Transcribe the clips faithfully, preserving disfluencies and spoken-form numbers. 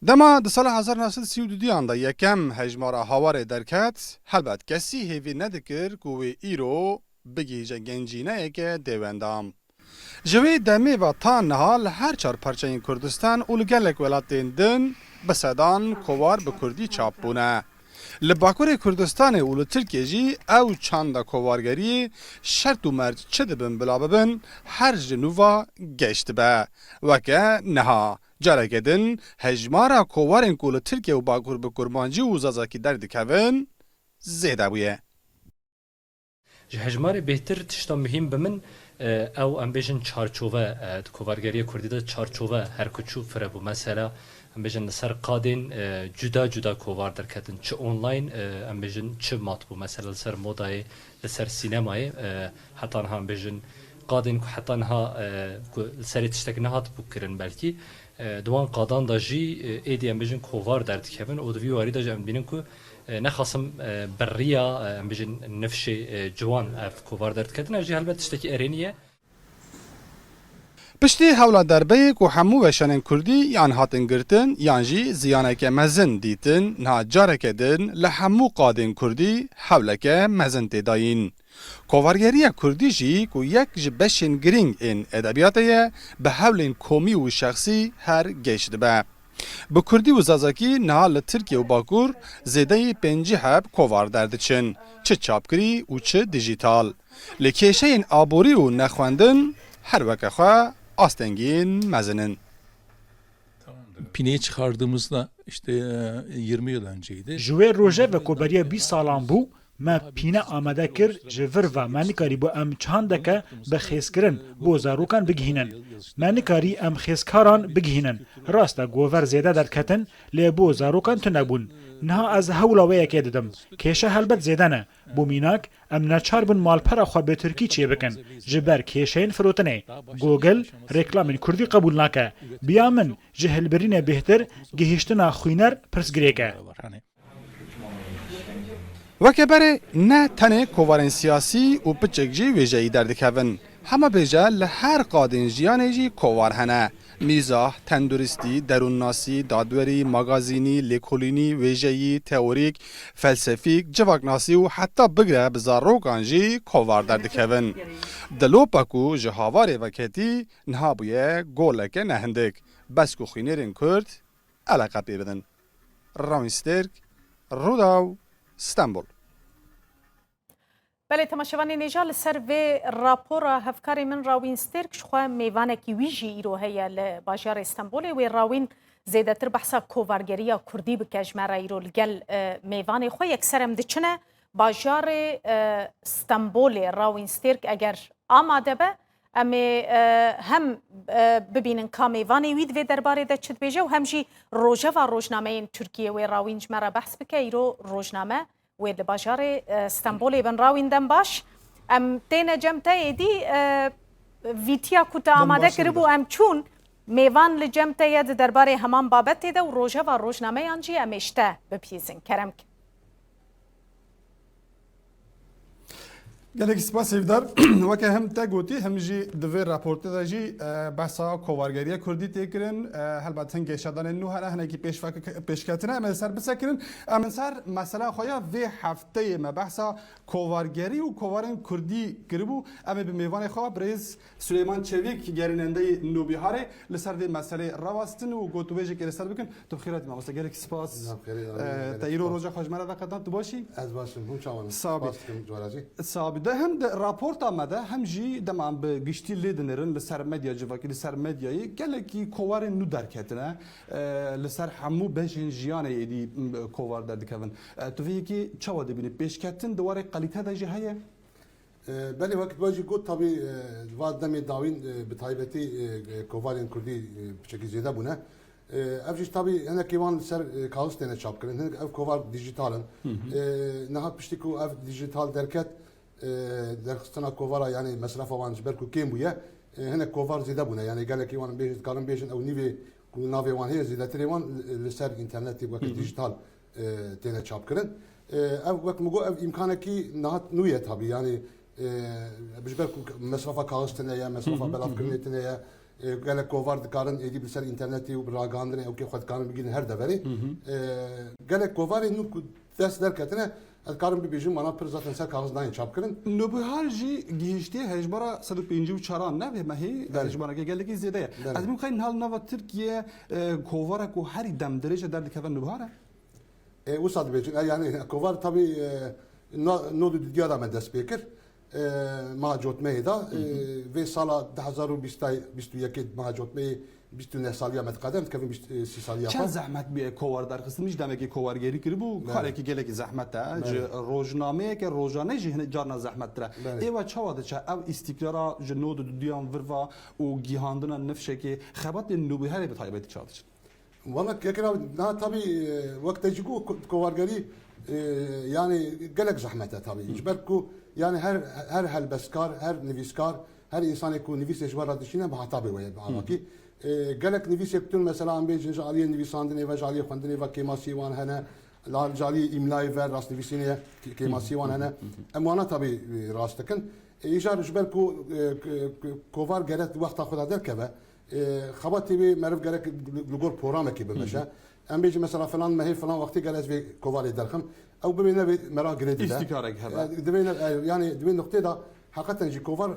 Dema di sala hezar neh sed sî û duyan de yekem hejmara Hawarê derket, helbet kesî hêvî nedikir ku wê îro bigihîje gencîneyeke dêwendam. Ji wê demê ve ta niha li her çar parçeyên Kurdistan û li gelek welatên din bi sedan kovara bi kurdî çap bûne. Li Bakurê Kurdistanê û li Tirkiyê jî ew çanda kovargeriyê şert û merc çi dibin bila bibin, her ji nû ve geş dibe. Weke niha, careke din hejmara kovarên ku li Tirkiye û Bakur bi kurmancî û zazakî derdikevin, zêde bûye. Ji hejmarê bêhtir tişta muhîm bi min, e, ew, em bêjin, çarçove, e, di kovargeriya kurdî de çarçove her ku çû fire bû. Mesela, em bêjin, li ser qadên, e, cuda cuda kovar derketin. Çi online, e, em bêjin, çi matbû. Mesela, li ser modayê, li ser sînemayê, e, heta niha, em bêjin, qadên ku heta niha, e, ku li serê tiştek nehatibû kirin belkî, e, di wan qadan de jî, e, êdî, em bêjin, kovar derdikevin û di vî warî de jî em dibînin ku, e, nexasim, e, bi riya, e, em bêjin, nifşê, e, ciwan ev kovar derdiketin, ev jî helbet tiştekî erênî ye. Piştî hewla derbeyê ku hemû weşanên kurdî yan hatin girtin yan jî ziyaneke mezin dîtin, niha careke din li hemû qadên kurdî hewleke mezin tê dayîn. Kovargeriya kurdî jî ku yek ji beşên girîng ên edebiyatê ye, bi hewlên komî û şexsî her geş dibe. Bi kurdî û zazakî niha li Tirkiye û Bakur zêdeyî pêncî heb kovar derdiçin, çi çapkirî û çi dijîtal. Lê kêşeyên aborî û nexwendin her weke xwe astengiyên mezin in. Pineyi çıkardığımızda işte e, yirmi yıl önceydi. Ji wê rojê ve ku beriya bîst salan bû, me pîne amade kir, ji vir ve me nikarîbû em çandeke bi xêzkirin bo zarokan bigihînin. Me nikarî em xêzkaran bigihînin. Rast e, gover zêde derketin, lê bo zarokan tune bûn. Niha ez hewla wê yekê didim. Kêşe helbet zêde ne. Bo mînak, em neçar bin malpera xwe bi tirkî çêbikin, ji ber kêşeyên firotinê. Google reklamên kurdî qebûl nake. Bi ya min, ji hilbirînê bêhtir gihîştina xwîner pirsgirêk e. Weke berê ne tenê kovarên siyasî û piçek jî wêjeyî derdikevin. Hema bêje li her qadên jiyanê jî kovar hene. Mîzah, tenduristî, derûnnasî, dadwerî, magazînî, lêkolînî, wêjeyî, teorîk, felsefîk, civaknasî û heta bigre bi zarokan jî kovar derdikevin. Dilopa ku ji Hawarê veketî niha bûye goleke nehindik. Bes ku xwînerên Kurd eleqe pê bidin. Rawîn Stêrk, Rûdaw, Stenbol. Belê, temaşevanên hêja, li ser vê rapora hevkarê min Rawîn Stêrk, ji xwe mêvanekî wî jî îro heye li bajarê Stenbolê. Wê Rawîn zêdetir behsa kovargeriya kurdî bike ji me re îro li gel, e, mêvanê xwe. Yekser em diçine bajarê, e, Stenbolê. Rawîn Stêrk eger amade be, em ê, e, hem, e, bibînin ka mêvanê wî di vê derbarê de çi dibêje û hem jî rojeva rojnameyên Tirkiyê. Wê Rawîn ji me re behs bike. Îro rojname wê li bajarê, e, Stenbolê bin. Rawîn, dem baş. Em têne cem te êdî, e, vîtiya ku te amade kiribû, em çûn. Mêvan li cem te ye di derbarê heman babetê de û rojeva rojnameyan jî em ê ji te bipîzin. Kerem ke. Gelek spas Hêvdar. Weke hem te gotî, hem jî di vê raportê de jî, e, behsa kovargeriya kurdî tê kirin. E, helbet hin geşedanên nû hene, hinekî pêşvek-, pêşketine em ê li ser bisekirin. Em ê ser mesela xwe ya vê hefteyê me behsa kovargerî û kovarên kurdî kiribû. Em ê bi mêvanê xwe birêz Suleyman Çevîk, gerînendeyê Nûbiharê, li ser vê meseleyê rawestin û gotûbêjekê li ser bikin. Tu bi xêr hatî mamoste, gelek spas. Te îro roja xwe ji me re veqetand, tu baş î? Ez baş im, hûn çawan in? Spas dikim ji we re jî. Sax bî. De hem di raporta me de hem jî dema em bi giştî lê dinêrin li ser medya civakî, li ser medyayê gelekî kovarên nû derketine. E, li ser hemû beşên jiyanê êdî, m, kovar derdikevin. E, tu vê yekê çawa dibînî? Pêşketin di warê kalîte de jî heye? E, belê, wek tu jî got, tabî, e, va demê dawîn, e, bi taybetî, e, e, kovarên kurdî, e, piçekî zêde bûne. E, ev jî tabî hinekî wan li ser, e, kaxîz têne çapkirin. Hinek ev kovar dîjîtal in. E, niha piştî ku ev dîjîtal derket, e, derxistina kovara, yanî mesrefa wan ji ber ku kêm bûye, e, hinek kovar zêde bûne. Yanî gelekî wan bêjin, dikarin bêjin ew nîvê ku navê wan heye, zêdetirê wan li, li ser înternetê weke dîjîtal, e, têne çapkirin. E, ev, wek min got, ev îmkanekî niha nû ye tabî. Yanî, e, ji ber ku mesrefa kaxîz tune ye, mesrefa belavkirinê tune ye, E, gelek kovar dikarin êdî bi ser înternetê û bi ragihandinê ew kê xwe dikarin bigihînin her deverê. E, gelek kovarên nû ku dest derketine, ez dikarim bibêjim, wana pir zaten ser kaxiz nayên çapkirin. Nûbihar jî gihiştiye hejmara sed û pêncî û çaran, ne vê mehê Belê. hejmareke gelekî zêde ye. Belê. Ez bim xeyr niha li nava Tirkiye, e, kovara ku herî demdirêj e derdikeve Nûbihar e? E, wisa dibêjin. E, yani kovar tabii, e, na-, nod û dudiya da me dest pê kir. E, meha cotmeyê da, e, vê sala du hezar û bîst, bîst û yekê meha cotmeyê bîst û neh saliya me diqede, em dikevin bîst, e, sî saliya Çend xwe. zehmet bûye kovar derxistin? Min jî demekî kovaryerî kiribû. Belê. Kareke gelekî zehmet e. Belê. Ji rojnameyeke rojane jî hinek carna zehmettir e. Belê. Êva çawa diçe ev îstîkrara ji nod û dudiyan vir va û gihandina nifşekê, xebatên Nûbûherê bi taybetî çawa diçin? Valla Kekir abi, na tabii, e, wek te jî got, ko-, kovargerî, e, yani gelek zehmet e tabii. Hı. Ji ber ku yani her, her helbestkar, her nivîskar, her insanê ku nivîsê ji we re dişîne bi hetabê we ye bi Hı. alakî. E, gelek nivîsê ku tun mesela em bêjin ji aliyê nivîsandinê ve, ji aliyê xwendinê ve kêmasiyê wan hene, la ji aliyê îmlayê ve rastnivîsînê ye, kê-, kêmasiyê wan hene. Hı hı. Em wana tabii, e, rast dikin. E, îcar ji ber ku, e, k-, k-, kovar gerek wexta xwe de derkeve, e, xebatê wê meriv gerek li, li gor programekê bimeşe. Hı hı. Em bêjin mesela filan mehê filan wextê gel ez vê kovarê derxim. Ew bibê ne vê mera girê dide. Îstîkarek hebe. E, divê ne, e, yani di vê nuqtê de heqeten jî kovar, e,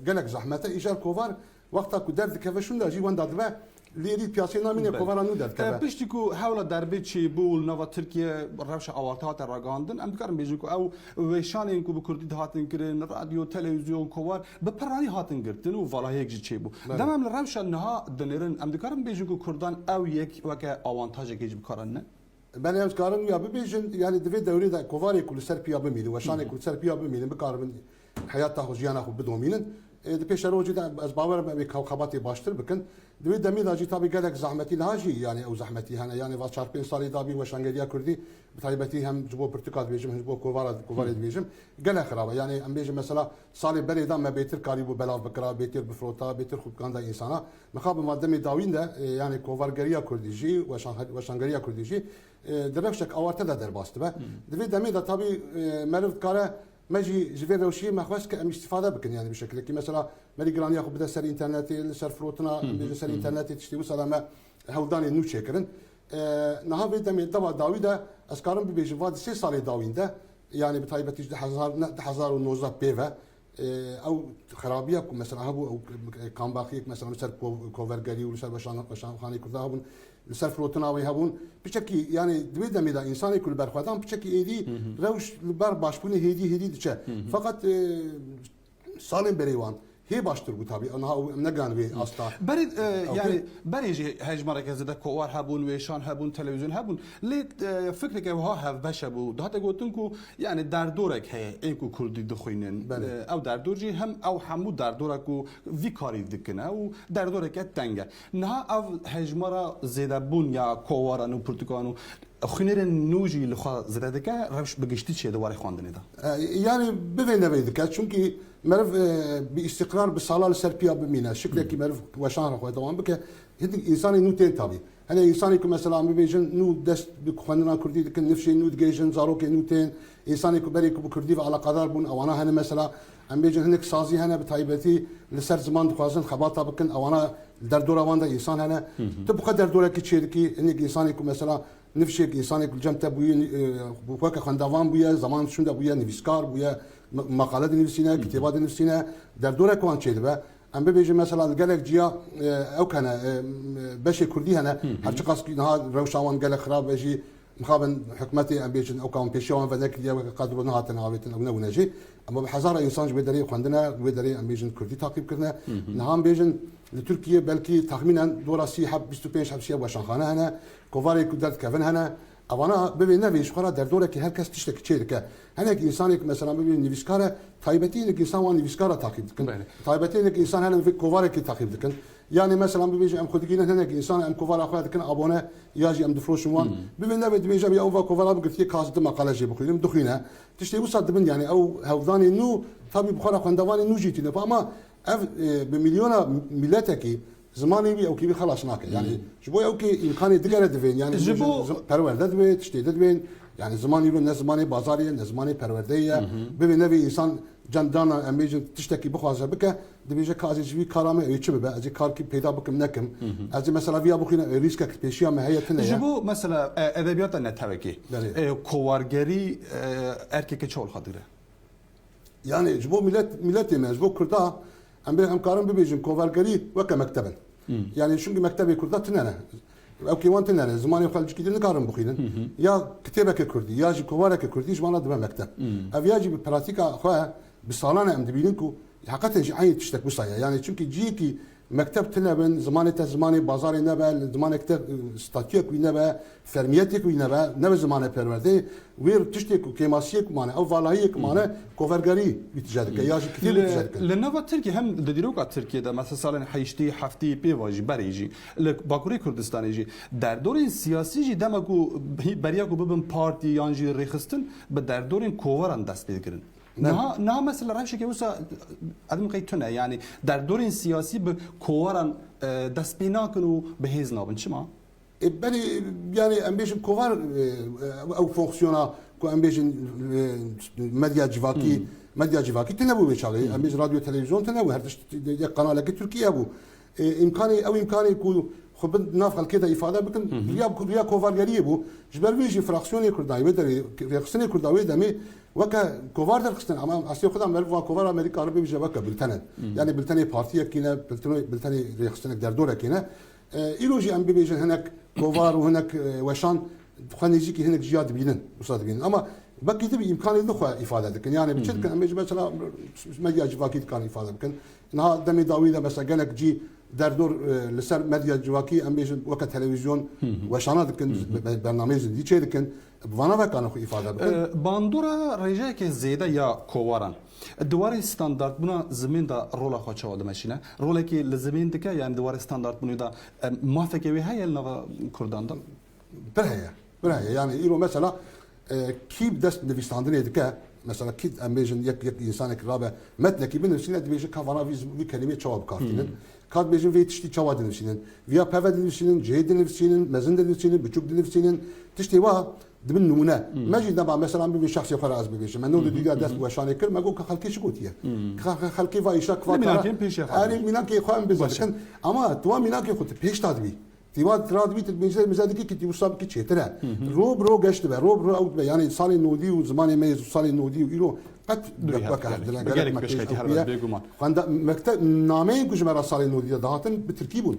gelek zehmet e. Îcar kovar wexta ku derdikeve şûnde jî wenda dibe lêrî piyasê namîne Belê. kovara nû derdikeve. E, piştî ku hewla derbê çêbû li nava Tirkiye rewşa awarte hate ragihandin, em dikarin bêjin ku ew wêşanên ku bi kurdî dihatin kirin, radyo, televîzyon, kovar, bi piranî hatin girtin û valayek jî çêbû. Belê. Dema em li rewşa niha dinêrin, em dikarin bêjin ku kurdan ew yek weke awantajekê jî bi kar anîne? Belê, em dikarin ya bibêjin, yani di vê dewrê de kovarê ku li ser piya bimînin, weşanê Hı hı. ku li ser piya bimînin, bikaribin heyata xwe, jiyana xwe bidomînin. E, di pêşerojê de ez bawer im em ê xebatê baştir bikin. Di wê demê de jî tabî gelek zehmetî niha jî, yani ew zehmetî hene. Yani va çar pênc salê dabîn weşangeriya kurdî, bi taybetî hem ji bo pirtûka dibêjim, hem ji bo kovara, kovarê Hı. dibêjim, gelek xirab e. Yani em bêjin mesela salê berê de me bêtir karîbû belav bikira, bêtir bifirota, bêtir xwe bigihanda însana. Mixabin va demê dawîn de, e, yani kovargeriya kurdî jî, weşan-, weşangeriya kurdî jî, e, di rewşek awarte de derbas dibe. Hı. Di vê demê de tabî, e, meriv dikare me jî ji vê rewşiyê me xwest ke em îstîfade bikin, yani bi şekilekî mesela merî giraniya xwe bide ser înternetê, li ser firotina, Hı hı, em bêjin ser hı hı. înternetê tiştê wisa de me hewldanên nû çêkirin. E, niha vê demê dema dawî de ez karim bibêjim va di sê salê dawîn de, yani bi taybetî ji du hezar, ne, du hezar û nozdeh pê ve, e, ew xerabiya ku mesela hebû, ew kambaxiyek mesela li ser ko-, kovergerî û li ser weşan-, weşanxaneyê Kurda hebûn, li ser firotina wê hebûn. Piçekî, yani di wê demê de însanê ku li ber xwe dan, piçekî êdî Hı hı. rewş li ber başbûnê hêdî hêdî diçe. Hı hı. Feqet, e, salên berê wan hê baştir bû tabî. Niha ew em negan wê asta. Berê, e, Okey. yani berê jî hejmareke zêde kowar hebûn, wêşan hebûn, televîzyon hebûn. Lê, e, fikreke wiha hevbeş hebû. Dihate gotin ku yani derdorek heye ên ku kurdî dixwînin. Belê. E, ew derdor jî hem ew hemû derdora ku vî karî dikin e û derdoreke teng e. Niha ev hejmara zêdebûn ya kowaran û pirtûkan û xwînerên nû jî li xwe zêde dike, rewş bi giştî çi ye di warê xwendinê de? E, yani bivê nevê dike. Çunkî meriv, e, bi îstîqrar bi sala li ser piya bimîne. Şiklekî Hmm. meriv weşan re xwe dewam bike. Hinek însanên nû tên tabî. Hene însanê ku mesela em bibêjin nû dest bi xwendina kurdî dikin, nifşên nû digihêjin, zarokên nû tên, însanê ku berê ku bi kurdî ve eleqedar bûn, ewana hene mesela, em bêjin hinek sazî hene, bi taybetî li ser ziman dixwazin xebata bikin, ewana li derdora wan de însan hene. Hı hı. Tu bi xwe derdorekî çêdikî, hinek însanê ku mesela nifşek, însanê ku li cem te bûye, e, weke xwendevan bûye, zaman şûnde bûye, nivîskar bûye, me-, maqale dinivîsîne, Hı hı. kitêba dinivîsîne, derdorek wan çêdibe. Em bibêjin mesela li gelek ciya, e, ewk hene, e, beşê kurdî hene, Hı hı. her çiqas ku niha rewşa wan gelek xirab be jî, mixabin hikûmetê em bêjin ewka wan pêşiya wan venekiriye weke kadro nehatin avêtin ew nebûne jî. Em bi hezara însan ji wê derê xwendine, wê derê em bêjin kurdî taqîb kirine. Hı hı. Niha em bêjin li Tirkiye belkî texmînen dora sî heb, bîst û pênc heb, sî heb weşanxane hene, kovarê ku derdikevin hene. Evana bivê nevê ji xwe re derdorekî her kes tiştekî çê dike. Hinek însanê ku mesela bibê nivîskar e, taybetî hinek însan wan nivîskar re taqîb dikin. Belê. Taybetî hinek însan hene vê kovarekî taqîb dikin. Yani mesela bibêje em xwe digihînin hinek însan em kovara xwe dikin abone ya jî em difroşin wan. Hmm. Bivê nevê dibêje ya ew va kovara bigirtiye ka ez du maqale jê bixwînim, dixwîne. Tiştê wisa dibin yani ew hewldanê nû tabî bi xwe re xwendevanê nû jî tîne. Ama ev, e, bi milyona miletekî zimanê wî ewkê wî xelas nake. Yani Hmm. ji bo ewkê îmkanê digere divên, yani Ji bêjin bo zim-, perwerde divê, tiştê de divên, Yani ziman îro ne zimanê bazarê ye, ne zimanê perwerdeyê ye. Bivê nevê însan cendana em bêjin tiştekî bixwaze bike, dibêje ka ez ê ji vî kara me ew ê çi bibe, ez ê karkî peyda bikim nekim. Ez ê mesela viya bixwîne, ew rîskek pêşiya me heye tune ye. Ji bo mesela, e, edebiyata netewekî, Belê. e, kovargerî, e, erkeke çawa li xwe digire? Yani ji bo millet, milletê me, ji bo Kurda, em bê em karin bibêjin kovargerî weke mekteb in. Yani çünkü mektebê Kurda tune ne. Ew kêwan tune ne. Zimanê xwe li cikî din nikarin bixwînin. Ya kitêbeke Kurdî, ya jî kovareke Kurdî ji wana dibe mekteb. Ev ya jî bi pratîka xwe bi salan e em dibînin ku heqeten jî eynî tiştek wisa ye. Yani çünkü ciyekî mekteb tune bin, zimanê te zimanê bazarê nebe, zimanek te, e, statuyek wî nebe, fermiyetêk wî nebe, nebe zimanê perwerdeyê, wê tiştê ku kêmasiyê ku mane, ew valahiyê ku mane, kovergerî wî tije dike, ya jî kitêbê tije dike. Li nava Tirkiye hem di dîroka Tirkiye de, mesela salên heştî, heftî pê ve jî, berê jî, li Bakurê Kurdistanê jî, derdorên siyasî jî dema ku hî-, beriya ku bibin partî yan jî rêxistin, bi derdorên kovaran dest pê dikirin. Ne. Niha, niha mesela rewşeke wisa, edim qey tune, yani derdorên siyasî bi kovaran, e, dest pê nakin û bi hêz nabin. Çima? E, belê, yani em bêjin kovar, e, e, ew fonksiyona ku em bêjin, e, medya civakî, medya civakî tune bû wê çaxê. Em bêjin radyo televîzyon tune bû, her tişt yek kanalekî Tirkiye bû. E, îmkanê, ew îmkanê ku xwe bin nav xelkê de îfade bikin, riya, riya kovargeriyê bû. Ji ber vê jî fraksiyonê Kurda wê derê, rêxistinê Kurda wê demê weke kovar derxistin. Ama eslê xwe de meriv va kovar Amerîka re bibêje weke biltene. Yani biltenê partiyekî ne, biltenê, biltenê rêxistinek derdorekî ne. E, îro jî em bibêjin hinek kovar û hinek, e, weşan xwe nêzîkî hinek jiya dibînin, wisa dibînin. Ama wekî din îmkanê din xwe îfade dikin. Yani bi çi dikin? Em bêjin mesela medya civakî dikarin îfade bikin. Niha demê dawî de mesela gelek cî derdor, e, li ser medya civakî em bêjin weke televîzyon weşana dikin, be-, bernameyê zindî çê dikin. Bi vana ve karin xwe îfade bikin. E, bandora rêjeyeke zêde ya kovaran di warê standartbûna zimên de rola xwe çawa dimeşîne? Rolekê li zimên dike, yani di warê standartbûnê de, e, mafeke wê heye li nava Kurdan de? Pir heye, pir heye. Yani îro mesela, e, kî bi dest nivîsandinê dike, mesela kî em bêjin yek, yek însanek rabe metnekî binivîsîne, dibêje ka vana vî, vî kelimê çawa bi kar tînin. Ka dibêjin vê tiştî çawa dinivîsînin. Viya peve dinivîsînin, cihê dinivîsînin, mezin dinivîsînin, biçûk dinivîsînin. Tiştê wa dibin nimûne. Me jî dema mesela bibê şexsê xwe re ez bibêjim. Me nodî dîya dest bi weşanê kir, me got ka xelkê çi gotiye. Ka xe-, xelkê va îşa kiva kara. Mînakên pêşiya xwe. Erê mînakê xwe em bizikin. Ama tu wa mînakê xwe tu pêş de dibî. Tî wa tira dibî, tu mize, mize dikî ki tî wisa bikî çêtir e. Ro bi ro geş dibe, ro bi ro ew dibe. Yani salê nodî û zimanê me yê salê nodî û îro qet weke hev dine, gelek pêşketî hev dine, bêguman. Xwenda-, mekte-, nameyên ku ji me re salê nodî de dihatin bi tirkî bûn.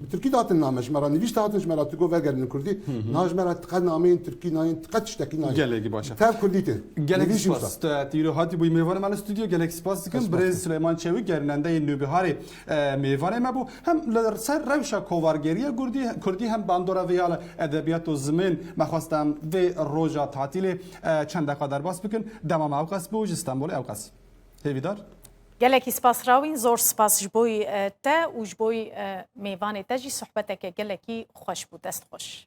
Bi tirkî dihatin name, ji me re nivîs dihatin, ji me re tu got vegerînin kurdî. Niha ji me re tiqet nameyên tirkî nayên, tiqet tiştekî nayên. Gelekî baş e. Tev kurdî tê. Gelekî spas. Te, te îro hatî bûyî mêvanê me li stûdyo, gelekî spas dikim. Birêz Suleyman Çewîk, gerînendeyê Nûbiharê, e, mêvanê me bû. Hem li ser rewşa kovargeriya kurdî, kurdî hem bandora vê ya li edebiyat û zimên me xwest em vê roja tatîlê, e, çend deqa derbas bikin. Dema me ewqas bû, ji Stenbolê ewqas. Hêvîdar. Gelekî spas Rawîn, zor spas ji bo, e, te û ji bo, e, mêvanê te jî sohbeteke gelekî xweş bû. Dest xweş.